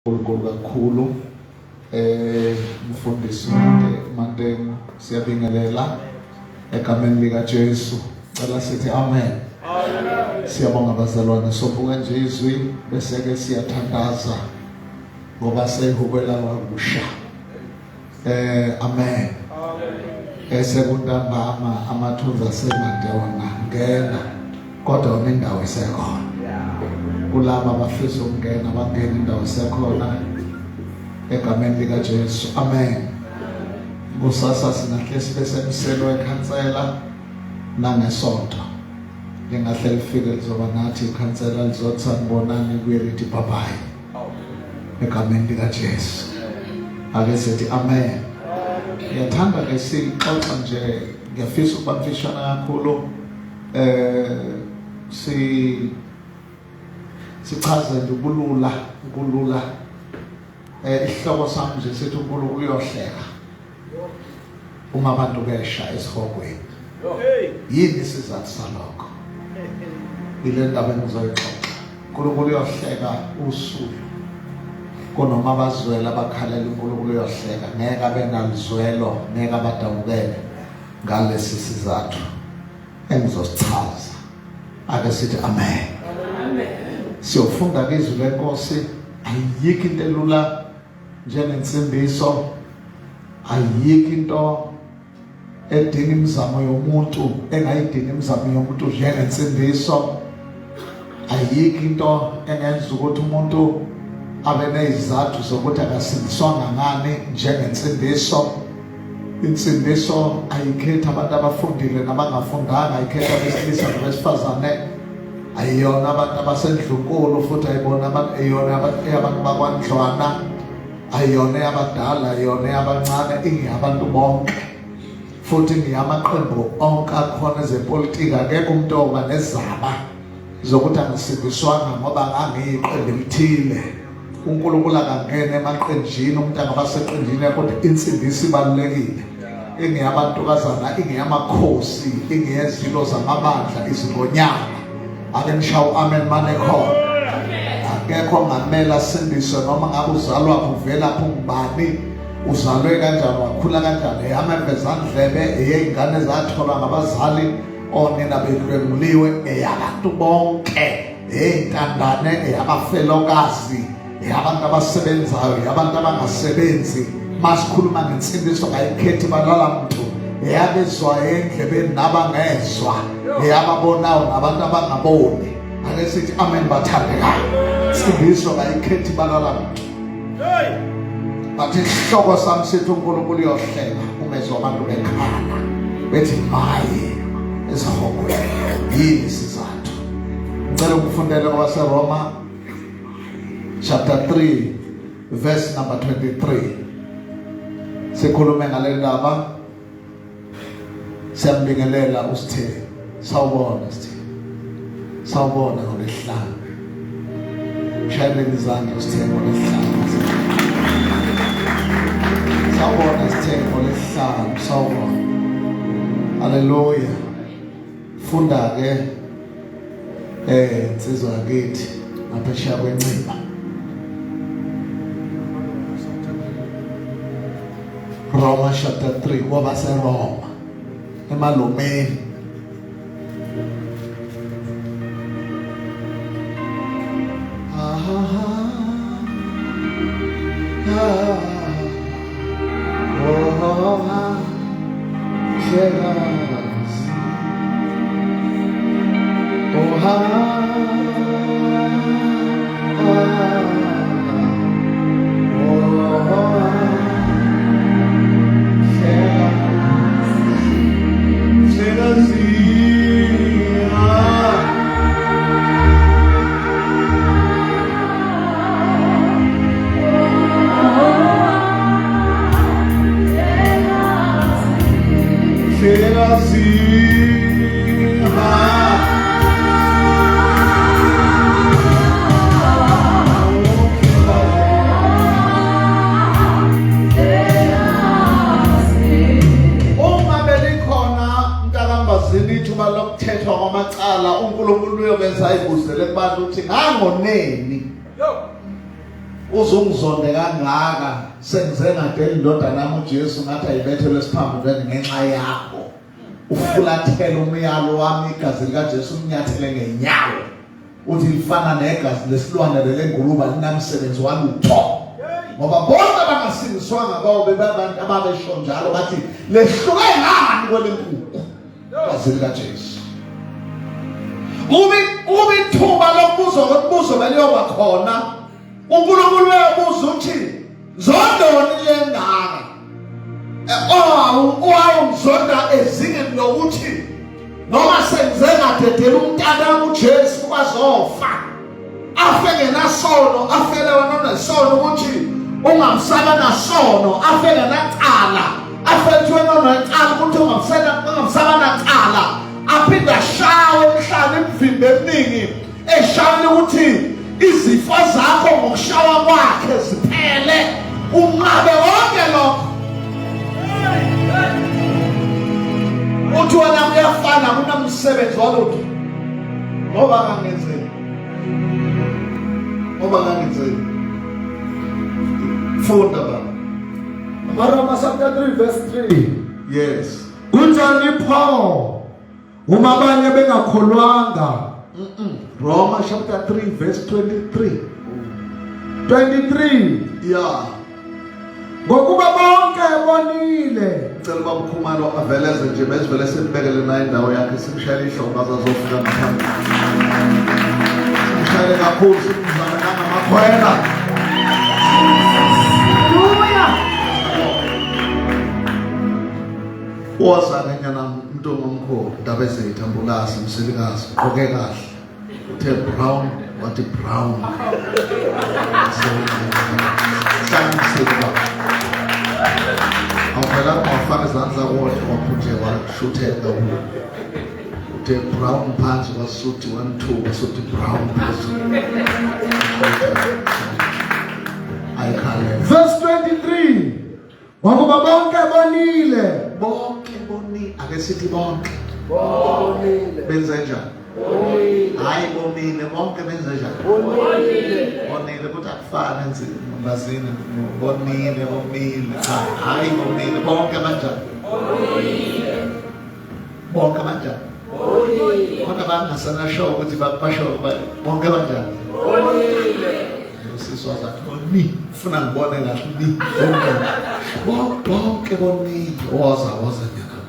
uNkulunkulu kakhulu. Mfundisi Mantengu, siyabingelela egameni lika Jesu. Cela sithi amen. Amen. Siyabonga bazalwane, sobuka nje izwi bese ke siyathandaza ngoba sehubela wakusha. Amen. Amen. Esekuntambama amathunzi asemande wona ngena kodwa yona indawo isekhona. Kulaba abafisa ukungena bangena, indawo isekhona egameni lika Jesu. Amen. Kusasa singahle sibe semselo wekhansela nangesonto. Lingahle lifike lizoba nathi ikhansela, lizothi sanibonani, kuye lithi bye bye. Egameni lika Jesu. Ake sithi amen. Ngiyathanda ke sixoxa nje, ngiyafisa ukuba mfishane kakhulu, si sichaze nje ubulula ukulula. Isihloko sami nje sithi uNkulunkulu uyohleka uma abantu besha esihogweni. Yini isizathu salokho? Ile ndaba engizoyixoxa. uNkulunkulu uyohleka usulu kunoma abazwela abakhalela uNkulunkulu uyohleka, ngeke abe naluzwelo, ngeke abadabukele ngalesi sizathu engizosichaza. Ake sithi amen. Amen. Siyofunda ke izwi lenkosi. Ayikho into elula njengensindiso, ayikho into edinga imizamo yomuntu engayidinga imizamo yomuntu njengensindiso. Ayikho into engenza ukuthi umuntu abe nezizathu zokuthi akasindiswanga ngani njengensindiso. Insindiso ayikhethi abantu abafundile nabangafundanga, ayikhethi abesilisa nabesifazane, ayiyona abantu abasendlunkulu futhi ayibona abantu, eyona eyabantu bakwandlwana, ayiyona eyabadala, ayiyona eyabancane, ingeyabantu bonke futhi ngiyamaqembu onke akhona ezepolitiki. Akekho umuntu oba nezaba zokuthi angisindiswanga ngoba ngangiyiqembu elithile. uNkulunkulu akangena emaqenjini, umuntu angaba seqenjini, kodwa insindiso ibalulekile. Ingeyabantukazana, ingeyamakhosi, ingeyezilo zamabandla, izingonyama. Ake nishawo amen mane khona. Akekho ongamela asindiswe noma ngabe uzalwa uvelaphi, ungubani, uzalwe kanjani, wakhula kanjani, eyamavezandlebe, eyey'ngane zatholwa ngabazali onina bedlwenguliwe, eyabantu bonke, eyey'ntandane, eyabafelokazi, eyabantu abasebenzayo, eyabantu abangasebenzi. Masikhuluma ngensindiso kayikhethi balala muntu, eyabezwayo endlebeni nabangezwa, eyababonayo nabantu abangaboni. Ake sithi amen bathandekayo. Insindiso kayikhethi balala muntu. Bathi isihloko sami sithi uNkulunkulu uyohlela umezwa abantu bekhala bethi maye esihogweni. Yini isizathu? Ngicela ukufundela kwabaseRoma chapter 3 verse number 23. Sikhulume ngale ndaba. Siyambingelela uSithe. Sawubona Sithe. Sawubona ngolesihlanu. Shayeleni izandla uSithe ngolesihlanu. Sawubona Sithe ngolesihlanu. Sawubona. Haleluya. Funda ke insizwa yakithi ngaphesheya kwenciba. Roma chapter 3 kwabaseRoma emalomeni. Uma belikhona mntakambazini ithuba lokuthethwa kwamacala, uNkulunkulu uyobe esayibuzele kubantu ukuthi ngangoneni. Uzungizonde kangaka sengize ngadela indodana yami uJesu ngathi ayibethelwe esiphambanweni ngenxa yakho. Ufulathela umyalo wami igazi likaJesu umnyathele ngenyawo. Uthi lifana negazi lesilwane lelengulube linamsebenzi walutho. Ngoba bonke abangasindiswanga bawobe babantu ababesho njalo bathi lehluke ngani kwelenkukhu. Igazi likaJesu. Uma ithuba lokubuzwa kwemibuzo beliyoba khona, uNkulunkulu uyabuza uthi zondoni lengaka owawungizonda ezingeni lokuthi noma sengize ngadedela umntanami uJesu kwazofa afe ngenasono afele wena onesono ukuthi ungamsala nasono afe ngenacala afele wena onecala ukuthi ungamsala nacala aphinde ashawe emhlane imivimbo eminingi eshayela ukuthi izifo zakho ngokushawa kwakhe ziphele unqabe konke lokho uthi wena kuyafana kunamsebenzi walutho ngoba kangenzeki ngoba kangenzeki funda baba. Amaroma chapter 3 verse 3. Yes. Kunjani pho uma abanye bengakholwanga? Roma chapter 3 verse 23. 23. Yeah. Ngokuba bonke bonile. Ngicela ubaba uKhumalo aveleze nje bezivele simbekele naye indawo yakhe simshayele ihlombe azazofika ngaphambili. Simshayele kakhulu simzame nangamakhwela. Hallelujah. Woza ke nyana mntu omkhulu ndaba ezethu ambulasi msilikazi ugqoke kahle. Uthe brown wathi brown. Hlanganisile baba. Awuvela wafaka izandla kodwa waphuthe washutheka kuwo. Uthe brown phansi wasuthi 1 2 wasuthi brown phezulu. Ayikhale. Verse 23. Ngokuba bonke bonile. Bonke bonile. Ake sithi bonke. Bonile. Benze njani? Bonile. Hayi bonile bonke benze njani? Bonile. Bonile ukuthi akufani enzini bonile bomile. Cha, hayi bonile bonke banjani? Bonile. Bonke banjani? Bonile. Kodwa bangasanasho ukuthi basho bonke banjani? Bonile. Usisi wazathi ni ufuna ngibone kahle ni bonke bonke bonile woza woza nyana.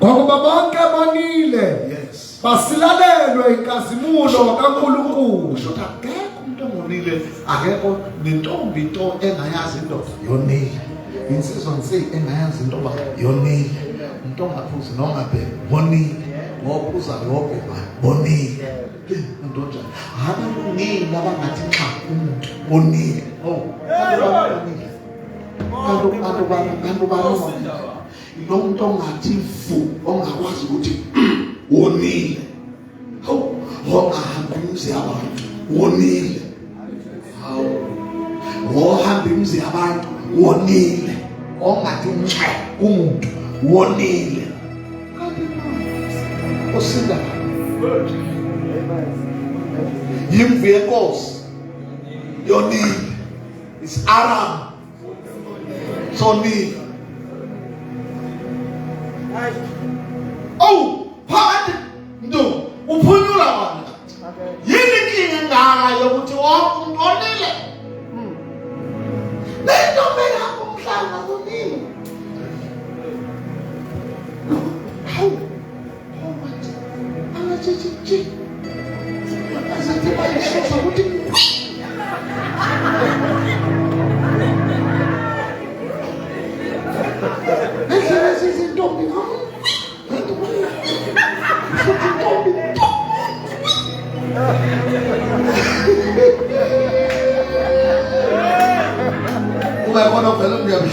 Ngokuba bonke bonile. Yes. Basilalelwe inkazimulo kaNkulunkulu. Kusho ukuthi akekho umuntu ongonile akekho nentombi into engayazi indoda yonile. Insizwa nsi engayazi intoba yonile. Umuntu ongaphuzi nongabhemi wonile. Ngophuza yobhema bonile. Umuntu onjani? Abalungile abangathi nxa umuntu bonile. Oh, bonile. Abantu abantu abantu bonile. Lo muntu ongathi vu ongakwazi ukuthi wonile. Hawu, ongahambi imizi yabantu wonile. Hawu. Wohamba imizi yabantu wonile. Ongathi nxe kumuntu wonile. Kanti usinda yimvu yenkosi yonile. It's Aram sonile. Oh, phakathi mntu uphunyula wona. Yini inkinga engaka yokuthi wonke umuntu onile? Nentombi yakho umhlanga konile. Hawu, hawu manje. Angathi Azathi bayisusa ukuthi Endlela ezizintombi ngam. Futhi intombi. Ube khona vele ngiyabe.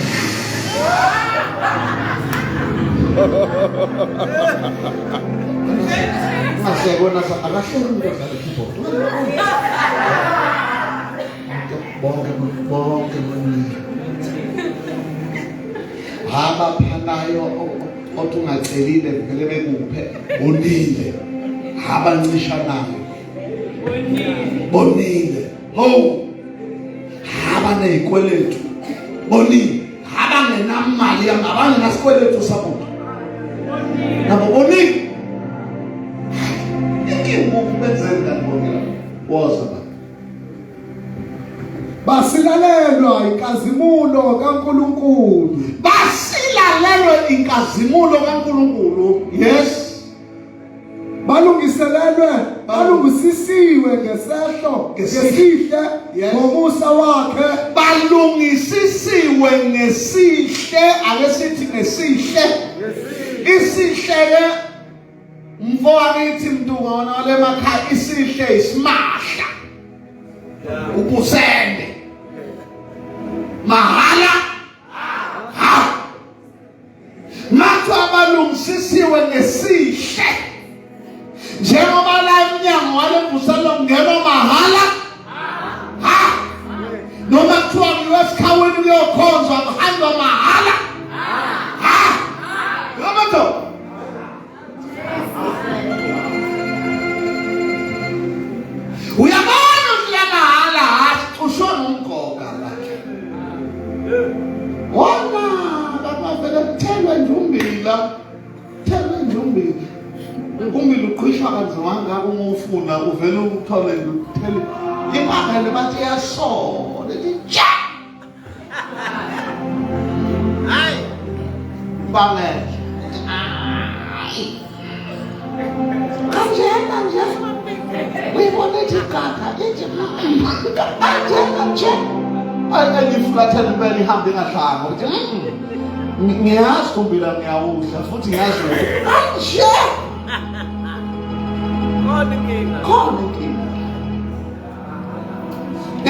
Ungasiyabona akahleli umuntu odlala keyboard. Bonke bonke bonile. Abaphanayo othi ungacelile vele bekuphe bonile. Abancishanayo. Bonile. Bonile. Ho. Abanezikweletu bonile, abangenamali, abangenasikweletu samuntu nabo bonile. Inkinga ukubenzeni kanti bonke la? Woza ba. Basilalelwa inkazimulo kaNkulunkulu. Basilalelwe inkazimulo kaNkulunkulu. Yes. Balungiselelwe, balungisisiwe ngesehlo, ngesihle ngomusa wakhe. Balungisisiwe ngesihle, ake sithi ngesihle. Isihle ke mfo wakithi Mntunga wona wale makhaya, isihle isimahla. Ubusende. Mahala. Ha. Mathu abalungisisiwe ngesihle. Njengoba la emnyango walemvuselelo kungenwa mahala. Ha. Noma kuthiwa kuyiwa esikhawini kuyokhonzwa kuhanjwa mahala. Ha. Yabona? Uyabona ukuthi la mahala asicushwe ngumgoga la. Wona bavele kuthelwe nje umbila, thelwe nje umbila. Umbila uqhishwa kanzima kangaka uma ufuna uvele uthole nje uthele. Impangele bathi iyasola ithi tsha. Hayi. Impangele. Kanjena nje. Uyibona ithi qatha ithi kanjena nje. Ayifulathela impela ihambe ingahlanga ukuthi ngiyazi umbila ngiyawudla futhi ngiyazi ukuthi kanje. Khona inkinga. Khona inkinga.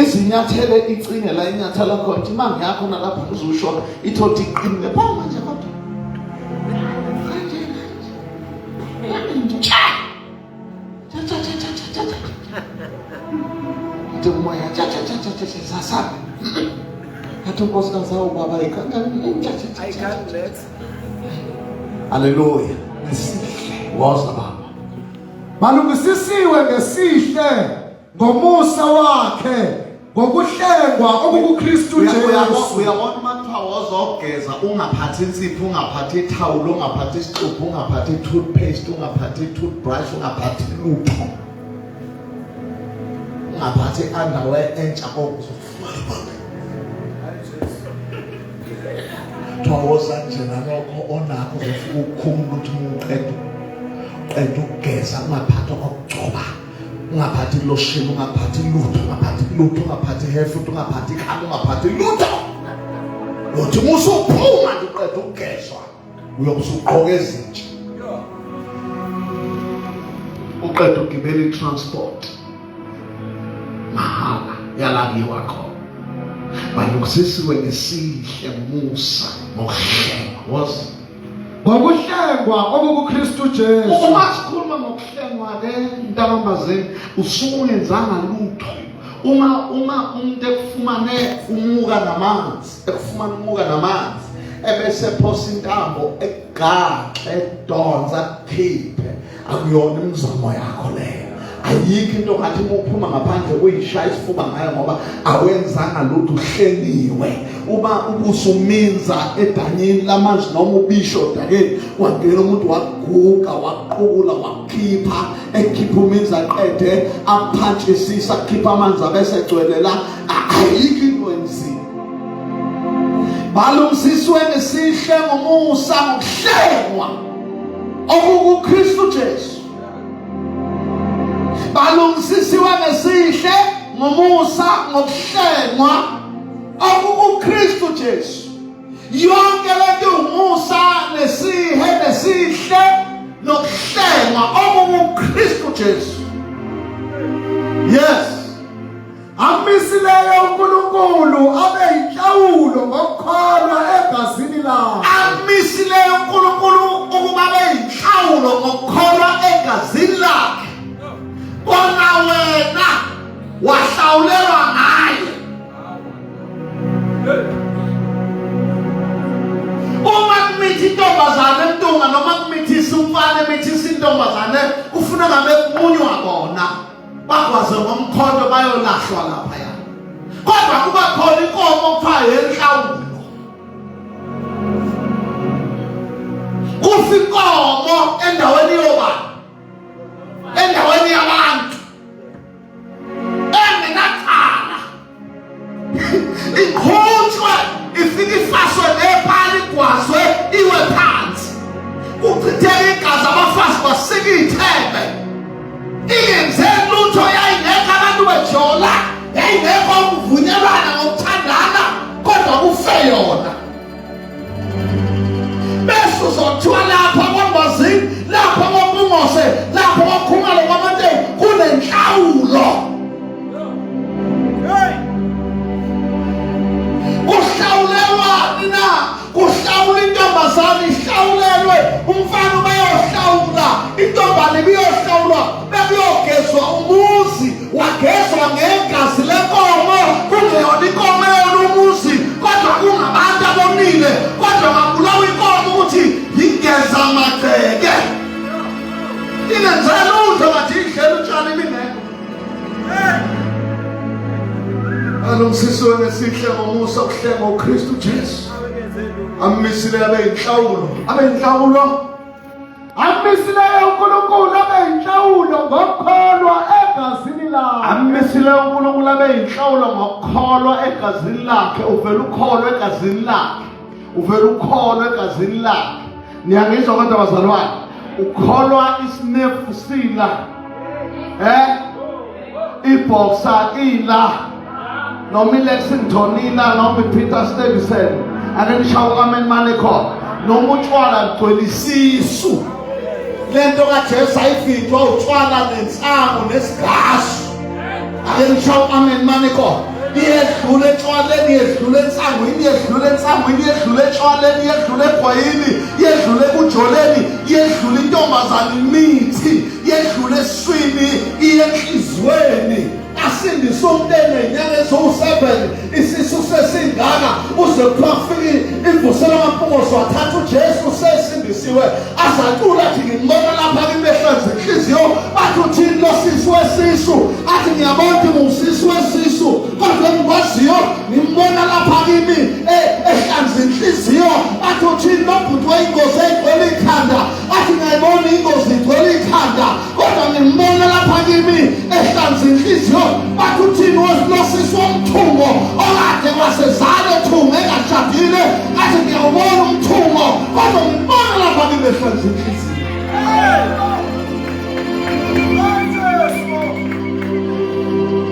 Izinyathele icinge la inyathela khona ithi uma ngiyakho nalapha uzushona ithothi iqinile pho manje kodwa. Kanje kanje. Cha. Cha cha cha cha cha cha. Ithi umoya cha cha cha cha cha cha sasana. Athi unkosikazi awu baba ikanjani cha cha cha. I can't let. Haleluya. Ngesihle woza baba. Balungisisiwe ngesihle ngomusa wakhe ngokuhlengwa okukuKristu Jesu. Uyabona uma kuthiwa wozogeza ungaphathi insipho, ungaphathi ithawula, ungaphathi isixubho, ungaphathi toothpaste, ungaphathi toothbrush, ungaphathi lutho, ungaphathi underwear entsha kokuzofuna. Kuthiwa woza nje nalokho onakho uzofika ukukhumula ukuthi uma uqeda uqeda ukugeza ungaphathi okokugcoba, ungaphathi lotion, ungaphathi lutho, ungaphathi lutho, ungaphathi hair food, ungaphathi ikhanda, ungaphathi lutho. Uthi uma usuphuma nje uqeda ukugezwa uyobe usugqoka ezintsha, uqeda ugibela i-transport mahala yalakiwa khona. Balungisisiwe ngesihle musa ngokuhlengwa. Woza. Ngokuhlengwa okukuKristu Jesu. Uma sikhuluma ngokuhlengwa ke ntabambazeni usuke ungenzanga lutho. Uma umuntu ekufumane umuka namanzi, ekufumane umuka namanzi ebese phosa intambo ekugaxe edonsa kukhiphe, akuyona imizamo yakho leyo. Ayikho into ngathi uma uphuma ngaphandle uyishaya isifuba ngayo ngoba awenzanga lutho, uhlengiwe. Uma ubusuminza edanyini lamanzi noma ubisho odakeni, wangena umuntu wakuguga waqukula wakukhipha, ekhipha uminza aqede akuphantshisisa akukhipha amanzi abese egcwele la, ayikho into enzima. Balungisiswe ngesihle ngomusa ngokuhlengwa okukuKristu Jesu. Balungisisiwe ngesihle ngomusa ngokuhlengwa okukuKristu Jesu. Yonke lento umusa nesihe nesihle nokuhlengwa okukuKristu Jesu. Yes. Amisileyo uNkulunkulu abe yinhlawulo ngokukholwa egazini lakhe. Amisileyo uNkulunkulu ukuba abe yinhlawulo ngokukholwa egazini lakhe. Kona wena wahlawulelwa ngaye. Uma kumithi intombazane emntunga noma kumithisa umfana emithisa intombazane, kufuna ngabe kumunywa kona. Bagwaze ngomkhonto bayolahlwa laphaya. Kodwa kuba khona inkomo okuthiwa yenhlawulo. Kufa inkomo endaweni yobani? Endaweni yabantu. Engenacala. Iqhutshwe ifike ifaswe ngepali igwazwe iwe phansi. Kuchitheke igazi abafazi basika iy'thebe. Ingenze lutho yayingekho abantu bejola, yayingekho ukuvunyelwana ngokuthandana kodwa kufe yona. Bese uzothiwa lapha kwaMbazini, lapha kwaMpungose, lapha kwaKhumalo kwaMantewu kunenhlawulo. Kuhlawulelwani na? Kuhlawula intombazane ihlawulelwe, umfana ubeyohlawula, intombane ibiyohlawulwa, bekuyogezwa umuzi, wagezwa ngegazi lenkomo, kungeyona inkomo eyona umuzi, kodwa kungabantu abonile, kodwa ngabulawa inkomo ukuthi yigeza amagceke. Ingenze lutho ngathi idlela utshani ibingekho. Alungisisiwe ngesihle ngomusa ukuhlenga uKristu Jesu. Ammisile abe yinhlawulo. Abe yinhlawulo. Amisileyo uNkulunkulu abe yinhlawulo ngokukholwa egazini lakhe. Amisileyo uNkulunkulu abe yinhlawulo ngokukholwa egazini lakhe. Uvela ukholwa egazini lakhe. Uvela ukholwa egazini lakhe. Niyangizwa kodwa bazalwane? Ukholwa isinefu sila. Eh? Iboxer ila. Noma iLexington ila noma iPeter Stuyvesant. Ake nishaye amen mane khona. Noma utshwala kugcwele isisu. Lento kaJesu ayivinjwa utshwala nensangu nesigasu. Ake nishaye amen mane khona. Iyedlula etshwaleni, iyedlula ensangwini, iyedlula ensangwini, iyedlula etshwaleni, iyedlula egwayini, iyedlula ekujoleni, iyedlula intombazane imithi, iyedlula eswini, iye enhliziyweni. Asindise umuntu eney'nyanga eziwu-7 isisu sesingaka uze kuthiwa kufike ivusela amapungose wathatha uJesu sesindisiwe azacula athi ngimbona lapha kimi ehlanza inhliziyo athi uthini lo sisi wesisu athi ngiyabona ukuthi ngiwusisi wesisu kodwa engikwaziyo ngimbona lapha kimi ehlanza inhliziyo athi uthini lo bhuti weyingozi egcwele ikhanda athi ngiyayibona ingozi igcwele ikhanda kodwa ngimbona lapha kimi ehlanza inhliziyo bathi uthini losisi womthungo okade kwasezale ethunga engashadile athi ngiyawubona umthungo kodwa ngimbona lapha kimi ehlanza inhliziyo.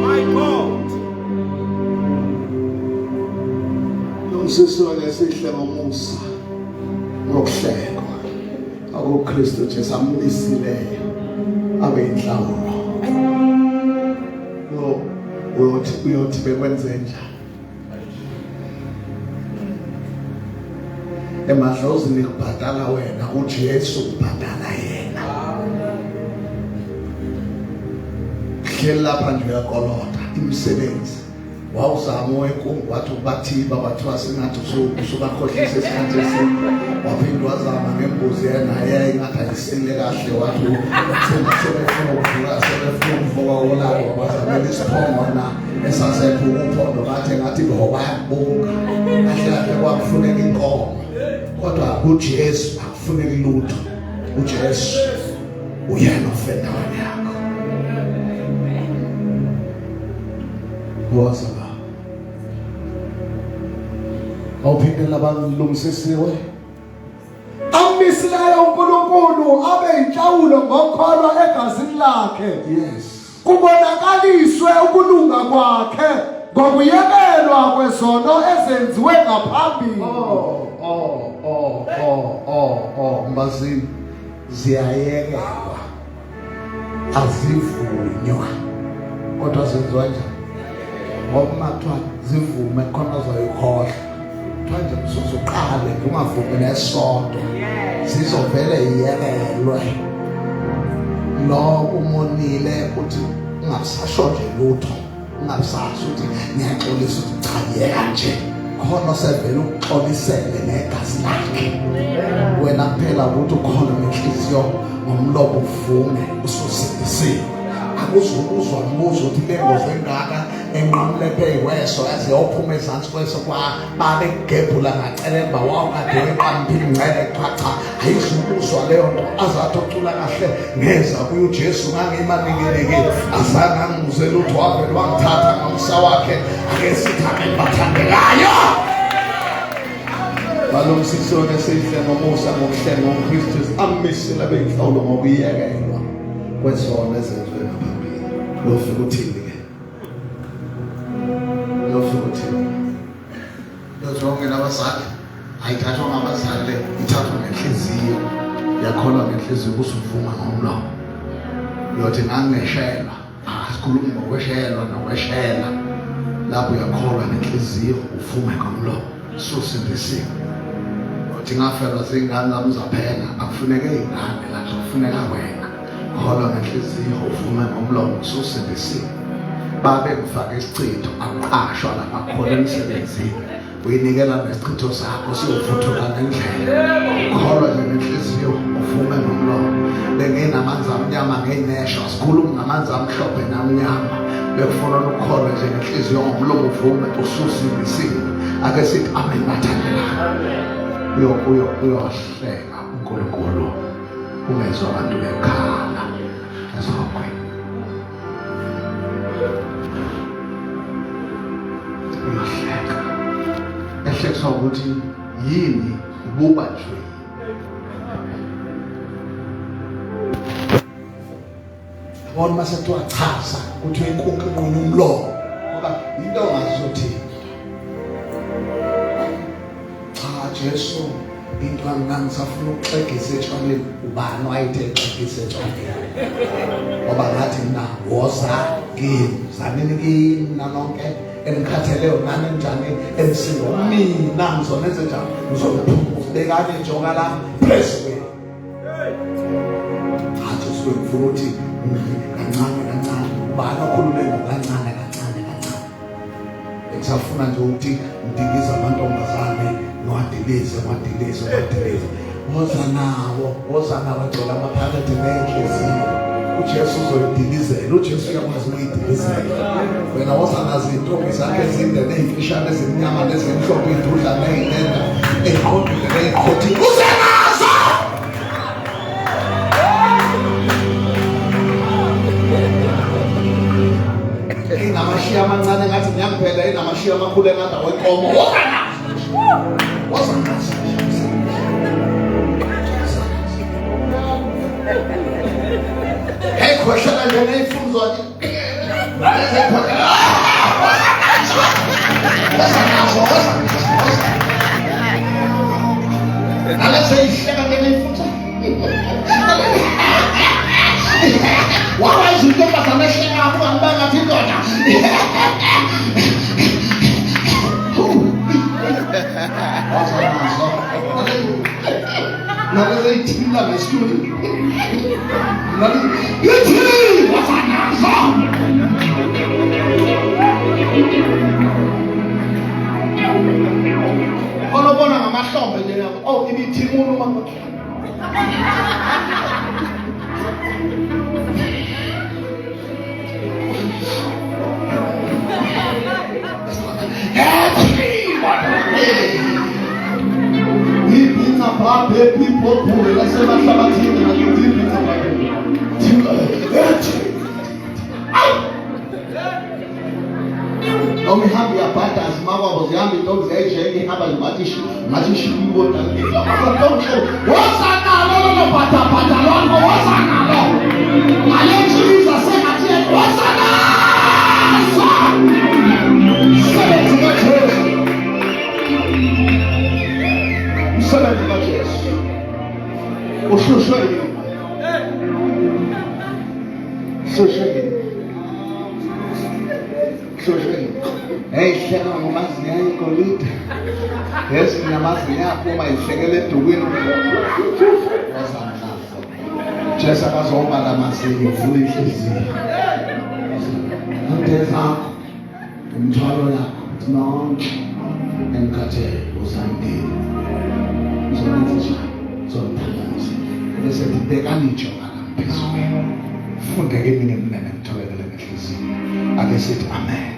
My God. Lungisiswa ngesihle ngomusa ngokuhlekwa akuKristu Jesu amisileyo abe inhlawulo. Lo uyothi bekwenze njani? Emadlozini kubhadala wena, uJesu kubhadala yena. Hleli lapha nje uyakolota imisebenzi wawuzama owenkungu wathi ubathiba kwathiwa sengathi usubakhohlisa isikhathi eside waphinde wazama ngembuzi yena yayingathi ayisile kahle wathi sebefuna ukuvuka sebefuna ukuvuka olabo wabazamela isiphongo na esasephuka uphondo bathi ngathi ngobayakubuka kahle kahle kwakufuneka inkomo kodwa kuJesu akufuneki lutho uJesu uyena ofe endaweni yakho. Woza baba. Awuphindela balungisisiwe. Amisileyo uNkulunkulu abe yinhlawulo ngokholwa egazini lakhe. Yes. Kubonakaliswe ukulunga kwakhe ngokuyekelwa kwezono ezenziwe ngaphambili. Oh, oh, oh, oh, oh, oh, mbazini ziyayekelwa. Azivunywa. Kodwa zenziwa njani? Ngoba uma kuthiwa zivume khona uzoyikhohlwa. Kuthiwa nje mzuzu uqale ungavumi nesodwa. Zizovele iyekelwe. Lo umonile uthi ungasasho nje lutho. Ungasasho ukuthi ngiyaxolisa uthi cha yeka nje. Khona sevele ukuxolisele ngegazi lakhe. Wena kuphela ukuthi ukhona ngenhliziyo ngomlomo uvume ususindisiwe. Akuzukuzwa mbuzo ukuthi le ngozi engaka Enqamule phezu yaze yophuma ezansi kweso kwa babegebhula ngacelemba wawukade weqampa imingcele kuthiwa cha ayizukuzwa leyo nto azathi ocula kahle ngeza kuye uJesu ngangimaninginiki azange angibuze lutho wavele wangithatha ngomsa wakhe ake sithi amen bathandekayo balungisisone esihle ngomusa ngokuhlenga uKristu ammisile beyinhlawulo ngokuyekelwa kwezono ezenziwe ngaphambili uyofika uthini ke uyofika uthini Yozonke nabazali ayithathwa ngabazali le ithathwa ngenhliziyo yakholwa ngenhliziyo kusuvuma ngomlomo uyothi ngangeshelwa asikhulumi ngokweshelwa nokweshela lapho uyakholwa ngenhliziyo uvume ngomlomo susindisiwe uthi ngafelwa zingane zami zaphela akufuneke ingane lapho kufuneka wena kholwa ngenhliziyo uvume ngomlomo ususindisiwe babe ngifake isichitho akuqashwa lapha khona emsebenzini uyinikela nesichitho sakho siyovuthuka ngendlela kholwa nje ngenhliziyo uvume ngomlomo benginamanzi amnyama nginesho sikhuluma ngamanzi amhlophe namnyama bekufuna ukukholwa nje ngenhliziyo ngomlomo uvume ususindisiwe ake sithi amen bathandekayo uyohleka uNkulunkulu ungezwa abantu bekhala esihogweni uyohleka ehlekiswa ukuthi yini ububanjwe yabona uma sekuthiwa chaza kuthiwa inkukhu inqunya umlomo ngoba into ongazi uzothini cha Jesu into angangisafuna ukuxegisa etshwaleni ubani wayethe exegisa etshwaleni ngoba ngathi mina woza kimi zanini kimi nanonke enikhatheleyo nani njani emsindo mina ngizonenze njani ngizoniphumuza bekani ijoka lami phezu kwenu cha Jesu ngifuna ukuthi kancane kancane ubani okhulume ngokancane kancane kancane ngisafuna nje ukuthi ngidilize amantombazane ngiwadilize ngiwadilize ngiwadilize woza nawo woza nawo agcwele amaphakethe ney'nhliziyo uJesu uzoyidilizela uJesu uyakwazi ukuyidilizela wena woza nazo iy'ntombi zakhe ezinde ney'mfishane ezimnyama nezimhlophe iy'dudla ney'nenda ey'qondile ney'qhothile uze nazo Inamashiya amancane ngathi ngiyakuphela inamashiya amakhulu engathi awenkomo. Woza nazo. Woza nazo. Hey khohlala nje neyifunzwa. Woza nazo, woza nazo. Nalese ihleka ngeyifunzwa. Waba izintombazane ehleka ungabe ngathi indoda. Nalezi eyithila ngesitudio. Nalezi ithi wazanazo. Olobona ngamahlombe nje oh ibithimula uma Ibhinca bhabhe bibhobhule lasemahlabathini ngakuthi ibhinca bhabhe. Noma ihamba iyabhadaza imakwabo zihamba intombi ziyayijeka ihamba nje ngathi ngathi ishibona woza nalo lolo bhadabhada lwakho woza nalo ngale ntshiza sengathi woza nazo msebenzi kaJesu msebenzi kaJesu uhlushwe yini uhlushwe yini Hlushwe hey hleka ngomazinyo ayigolide ezinye amazinyo aphuma ihlekele edukwini wazana nazo Jesu akazobala amazinyo uvula inhliziyo into zakho imithwalo yakho nonke engikhathele uzandile ngizonenza njani ngizoniphakamisa bese ngibekani ijoka lami phezu kwenu funde kimi ngemnene ngithobekele ngenhliziyo ake sithi amen.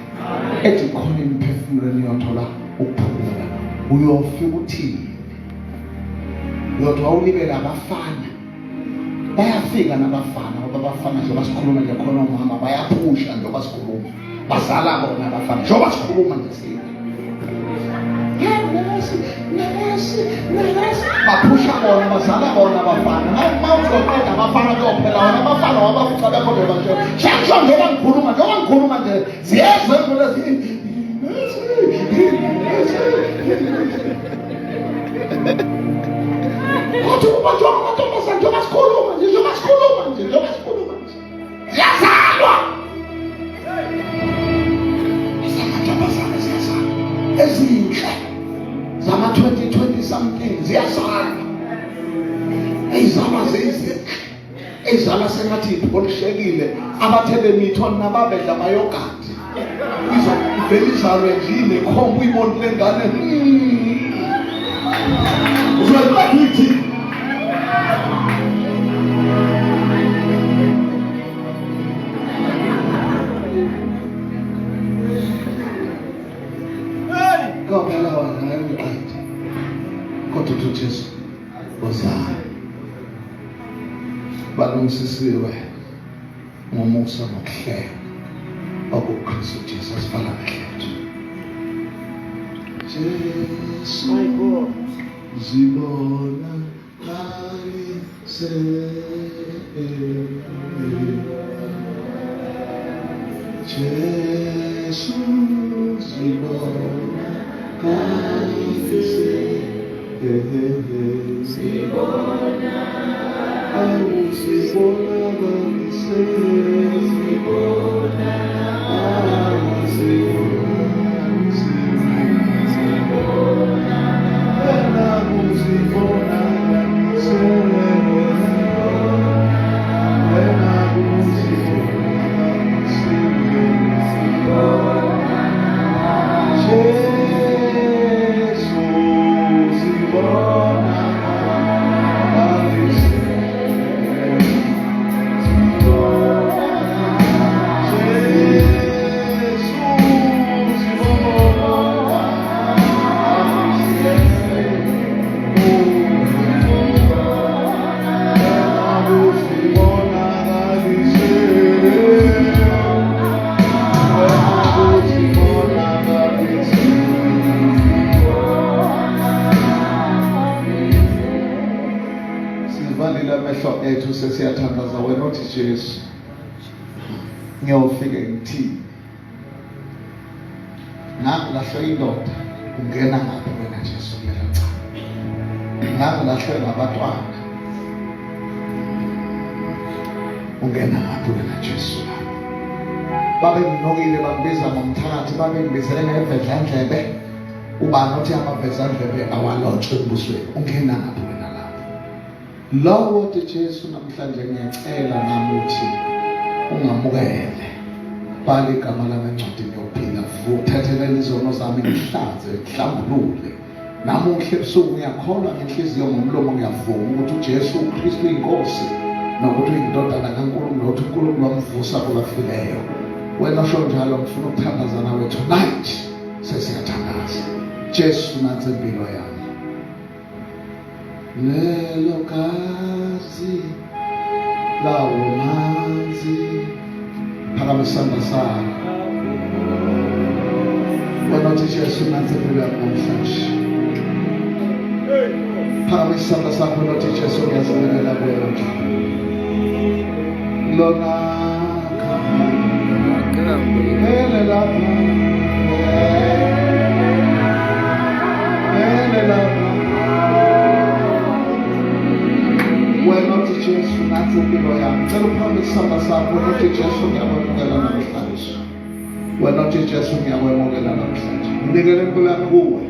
Ethi khona imiphefumulo eniyothola ukuphumula. Uyofika uthini? Uyothi wawulibele abafana. Bayafika nabafana ngoba abafana njengoba sikhuluma nje khona omama bayaphusha njengoba sikhuluma. Bazala bona abafana njengoba sikhuluma nje sina. Nesi, nesi, nesi. Baphusha bona bazala bona abafana. Uma uzoqeda abafana kuyophela wona abafana wabafuca bekhona nje. Shengisho njengoba ngikhuluma njengoba ngikhuluma nje ziyezwa ingoma ezi. Nesi, nesi. Kodwa ukuba njengoba amantombazane njengoba sikhuluma nje njengoba sikhuluma nje njengoba sikhuluma nje. Ziyazalwa. Amantombazane ziyazalwa. Ezinhle zama 2020 something ziyazalwa. Eyizalwa zizinhle. Eyizalwa sengathi ipholishekile abathe bemitho nababedla amayogadi. Izo ivele izalwe nje inekhomba uyibone lengane. Uzoyiqeda uyithi Kophela wena ngeke uqede. Kodwa uthi uJesu wozani. Balungisisiwe ngomusa nokuhlenga okuKristu Jesu asivala amehlo ethu. Jesu My God. zibona kalise Jesu zibona kalise Sibona Awusibona kalise sibona Awusibona sibona Sivalile amehlo ethu sesiyathandaza wena othi Jesu ngiyofike ngithini Ngangilahlwe indoda ungena ngaphi wena Jesu kulelo cala. Ngangilahlwe ngabatwana ungena ngaphi wena Jesu lapho. Babenginokile bangibiza ngomthakathi babengibizele ngevedlandlebe ubani othi amavezandlebe awalotshwe embusweni ungena ngaphi wena lapho. Lowo othi Jesu namhlanje ngiyacela nami uthi ungamukele bhala igama lami encwadini yokuphila vuthethelela izono zami ngihlanze ngihlambulule namuhla ebusuku ngiyakholwa ngenhliziyo ngomlomo ngiyavuma ukuthi uJesu uKristu uyinkosi nokuthi uyindodana kaNkulunkulu nokuthi uNkulunkulu wamvusa kwabafileyo wena osho njalo ngifuna ukuthandaza nawe tonight sesiyathandaza Jesu nansi impilo yami lelo gazi lawo manzi phakamisa isandla sakho wena uthi Jesu nansi impilo yami namhlanje phakamisa isandla sakho wena uthi Jesu ngiyazinikela kuwe namhlanje lona Hele lapha Hele lapha Wena uthi Jesu nansi impilo yami cela uphakamise isandla sakho wena uthi Jesu ngiyakwemukela namhlanje wena uthi Jesu ngiyakwemukela namhlanje nginikele impilo yami kuwe.